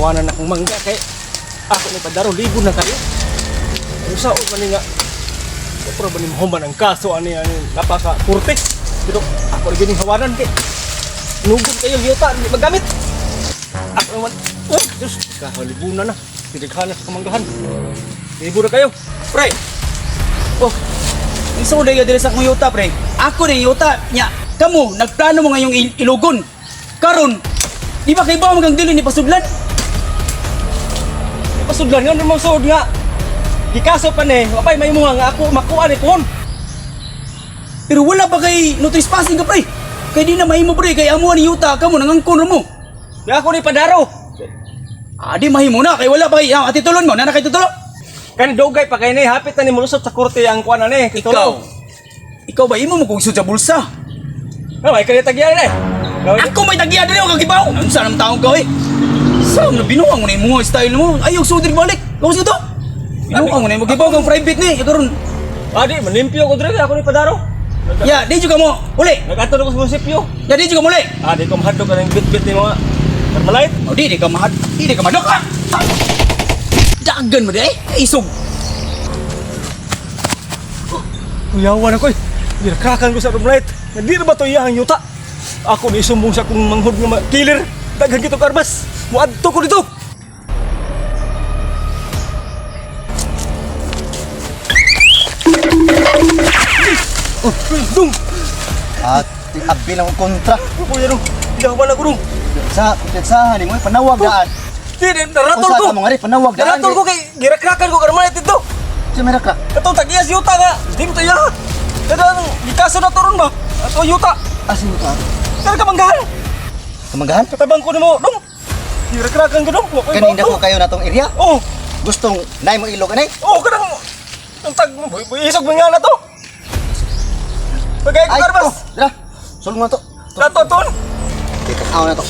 Hawanan akong mangga kay ako ni padaro libo na kayo. Ano sa man ni nga pero ba ni mahuman ang kaso ani ani napaka kurte. Pero ako rin gining hawanan kay nugod kayo yuta di magamit. Ako naman, oh, Diyos, kahalibunan na. Tinaghanas sa kamanggahan. Libo na kayo. Pre. Oh. Ang suday ka diri sa akong yuta, pre. Ako ni yuta nya. Kamo nagplano mo ngayong ilugon. Karon, di ba kay ba magang dili ni pasudlan? Pasudlan nga naman suod nga. Gikaso pa ni, wapay may mga nga ako makuha ni pohon. Pero wala pa kay no trespassing ka, pre. Kay di na mahimo, pre, kay amo ni yuta kamo nangangkon ra mo. Nga ako ni padaro. Ah, di mahimo na kay wala pa kay ah, atitulon mo, nana kay tutulo. Kani dugay pa kay ni hapit na ni mulusot sa korte ang kuan ani. Ikaw. Ikaw ba imo mo kung sa bulsa? Ah, may kalitagyan eh. Ako may tagya diri og kagibaw. Unsa naman taong ka eh? Sa na binuang mo na imong style mo. Ayaw sudir balik. Kaus ito. Binuang mo na imong gibaw kang private ni. Karon. Adi, manimpyo ko diri ako ni padaro. Ya, di juga mo. Uli. Nag-ato ko sa munisipyo. Ya, di juga muli. Ah, di ko mahadlok ka ng bit-bit ni mga Carmelite. O di di ka mahad. Di di ka madok. Ah! Dagan mo di eh. Isog. Kuyawan ako eh. Girakrakan ko sa Carmelite. Nagdi na ba to iyang yuta? Ako ni sumbong sa akong manghod nga killer. Daghan kito karbas. Muadto ko dito. Oh, dong. At abi lang ang kontra. Kuya dong. Yawan ako dong. Sa sa ni mo panawag daan. Di, di, naratol Usa ko. ka mo ngari panawag daan. Naratol ko kay girakrakan ko Carmelite dito. Sa merak ka. Katong tag-iyas yuta nga. Di mo to iya. Kadang gikaso na to ron ba? Ato yuta. Asin mo ka? Kaya ka manggahan. Kamanggahan? Katabang ko nimo, dong. Girakrakan ko dong. Wa ko'y Kaninda bato. ko kayo natong area. Oh, Gustong nay mo ilog anay. oh, kadang ang tag isog mo nga na to. Pagay ko Ay, karbas. oh, dira. Sulong na to. Dato ton. Dito aw na to.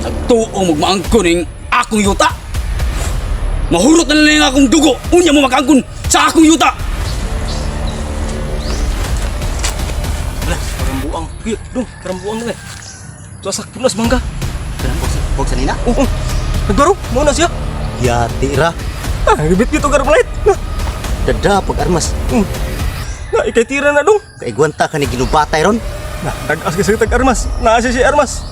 Nagtuo magmaangkon ning akong yuta. Mahurot na lang ang akong dugo. Unya mo makaangkon sa akong yuta. Ala, karambuang. Kuya, dong, karambuang na eh. Tuasak punas mangga. Kanang bog bog sa nina. Oh, oh. Nagbaro, mo na siya. Yati ra. Ah, gibit dito Carmelite. Na, Dada pag armas. na ikay tira na dong. Kay gwanta ka ni ginubatay ron. Na, tag-as kasi tag armas. Naa siya si armas.